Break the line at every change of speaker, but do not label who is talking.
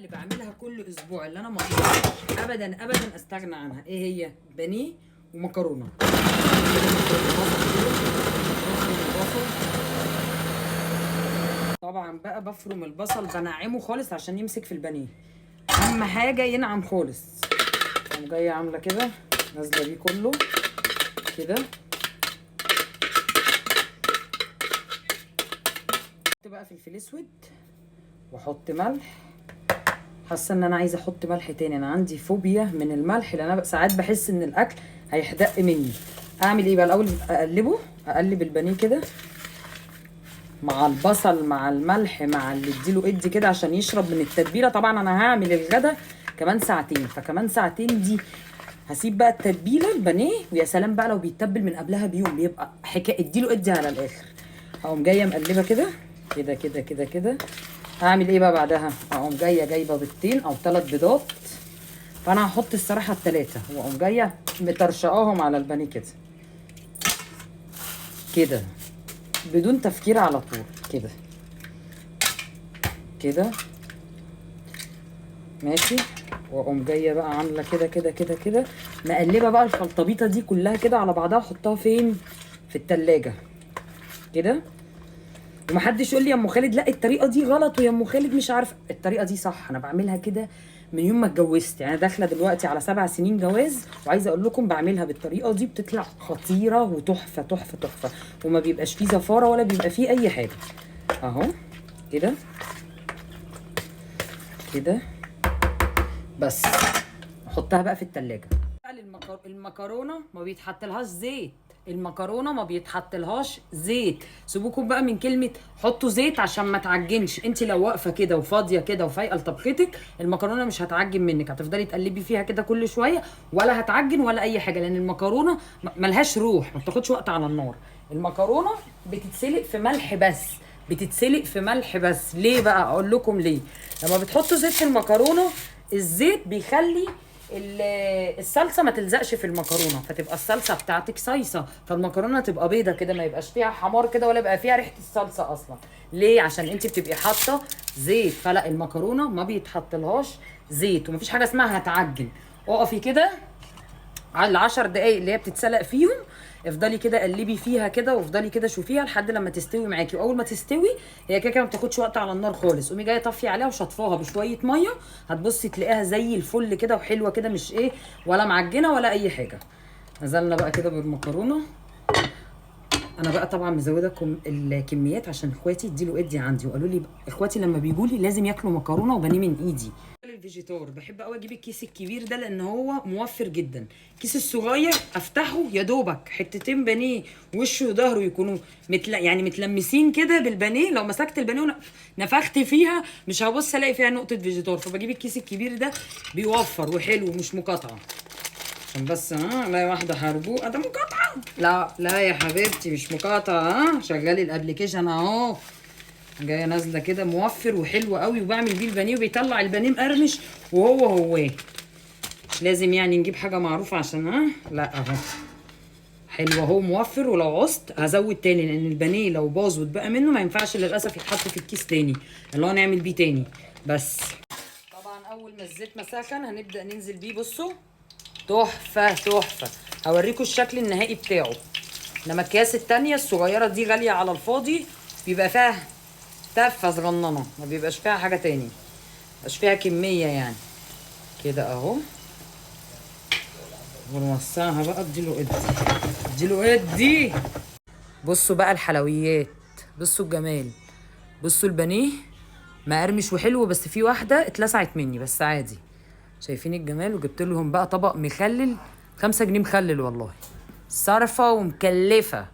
اللي بعملها كل اسبوع اللي انا ما اقدرش ابدا ابدا استغنى عنها، ايه هي؟ بانيه ومكرونه. طبعا بقى بفرم البصل، بنعمه خالص عشان يمسك في البانيه، اهم حاجة ينعم خالص. اقوم جاية عامله كده، نازله بيه كله كده. احط بقى فلفل اسود واحط ملح. حاسه ان انا عايزه احط ملح تاني، انا عندي فوبيا من الملح لان انا ساعات بحس ان الاكل هيحدق مني. اعمل ايه بقى؟ الاول اقلبه، اقلب البانيه كده مع البصل مع الملح مع اللي اديله ادي كده عشان يشرب من التتبيله. طبعا انا هعمل الغدا كمان ساعتين، فكمان ساعتين دي هسيب بقى التتبيله البانيه، ويا سلام بقى لو بيتبل من قبلها بيوم بيبقى حكاية. اديله ادي على الاخر. اقوم جاية مقلبه كده كده كده كده كده. هعمل ايه بقى بعدها؟ اقوم جاية جايبه بيضتين او 3 بيضات، فانا هحط الصراحة ال3، واقوم جاية مترشقاهم على البانيه كده كده بدون تفكير على طول كده كده ماشي. واقوم جاية بقى عامله كده كده كده كده، مقلبه بقى الخلطبيطه دي كلها كده على بعضها، احطها فين؟ في التلاجة كده. ومحدش يقول لي يا ام خالد لا الطريقة دي غلط، ويا ام خالد مش عارفه. الطريقة دي صح، انا بعملها كده من يوم ما اتجوزت، يعني داخله دلوقتي على 7 سنين جواز، وعايزه اقول لكم بعملها بالطريقة دي بتطلع خطيرة وتحفه تحفة تحفة، وما بيبقاش فيه زفاره ولا بيبقى فيه اي حاجة. اهو كده كده بس، احطها بقى في التلاجة. المكرونه ما بيتحطلهاش زيت، المكرونه ما بيتحطلهاش زيت. سيبوكم بقى من كلمة حطوا زيت عشان ما تعجنش. انت لو واقفة كده وفاضيه كده وفايقه لطبختك، المكرونه مش هتعجن منك، هتفضلي تقلبي فيها كده كل شوية ولا هتعجن ولا اي حاجة، لان المكرونه ملهاش روح، ما بتاخدش وقت على النار. المكرونه بتتسلق في ملح بس، بتتسلق في ملح بس. ليه بقى؟ اقول لكم ليه. لما بتحطوا زيت في المكرونه، الزيت بيخلي الصلصه ما تلزقش في المكرونه، فتبقى الصلصه بتاعتك صيصه، فالمكرونه تبقى بيضة كده، ما يبقاش فيها حمار كده ولا يبقى فيها ريحه الصلصه اصلا. ليه؟ عشان انت بتبقي حاطه زيت. فلا، المكرونه ما بيتحطلهاش زيت، ومفيش حاجة اسمها هتعجن. اقفي كده على ال10 دقايق اللي هي بتتسلق فيهم، افضلي كده قلبي فيها كده، وافضلي كده شوفيها لحد لما تستوي معاكي. واول ما تستوي هي كده كده ما بتاخدش وقت على النار خالص، قومي جاية طافية عليها وشطفاها بشوية مية، هتبصي تلاقيها زي الفل كده وحلوه كده، مش ايه ولا معجنه ولا اي حاجة. نزلنا بقى كده بالمكرونه. انا بقى طبعا مزوده الكميات عشان اخواتي اديله ادي عندي، وقالوا لي اخواتي لما بيجوا لي لازم ياكلوا مكرونه وبانيه من ايدي. الفيجيتار بحب قوي اجيب الكيس الكبير ده لان هو موفر جدا. الكيس الصغير افتحه يا دوبك حتتين بانيه وشه وظهره يكونوا يعني متلمسين كده بالبانيه، لو مسكت البانيه ونفخت فيها مش هبص الاقي فيها نقطة فيجيتار. فبجيب الكيس الكبير ده بيوفر وحلو ومش مقاطعه. عشان بس لا واحدة حربوقه ده مقاطعه، لا لا يا حبيبتي مش مقاطعه. شغالي ال application اهو، جاية نازله كده موفر وحلو قوي، وبعمل بيه البانيه وبيطلع البانيه مقرمش وهو هو. مش لازم يعني نجيب حاجة معروفة عشان لا اهو حلو اهو موفر. ولو عوزت هزود تاني، لان البانيه لو باظ واتبقى منه ما ينفعش للاسف يتحط في الكيس تاني اللي هو نعمل بيه تاني. بس طبعا اول ما الزيت ما سخن هنبدا ننزل بيه. بصوا تحفة تحفة، هوريكم الشكل النهائي بتاعه. انما الاكياس التانية الصغيرة دي غالية على الفاضي، بيبقى فيها تفه صغننه، ما بيبقاش فيها حاجة تاني، مبيبقاش فيها كمية يعني كده اهو. ونوسعها بقى، اديله ادي اديله ادي. بصوا بقى الحلويات، بصوا الجمال، بصوا البانيه مقرمش وحلو، بس في واحدة اتلسعت مني بس عادي. شايفين الجمال؟ وجبت لهم بقى طبق مخلل 5 جنيه مخلل، والله صرفه ومكلفه.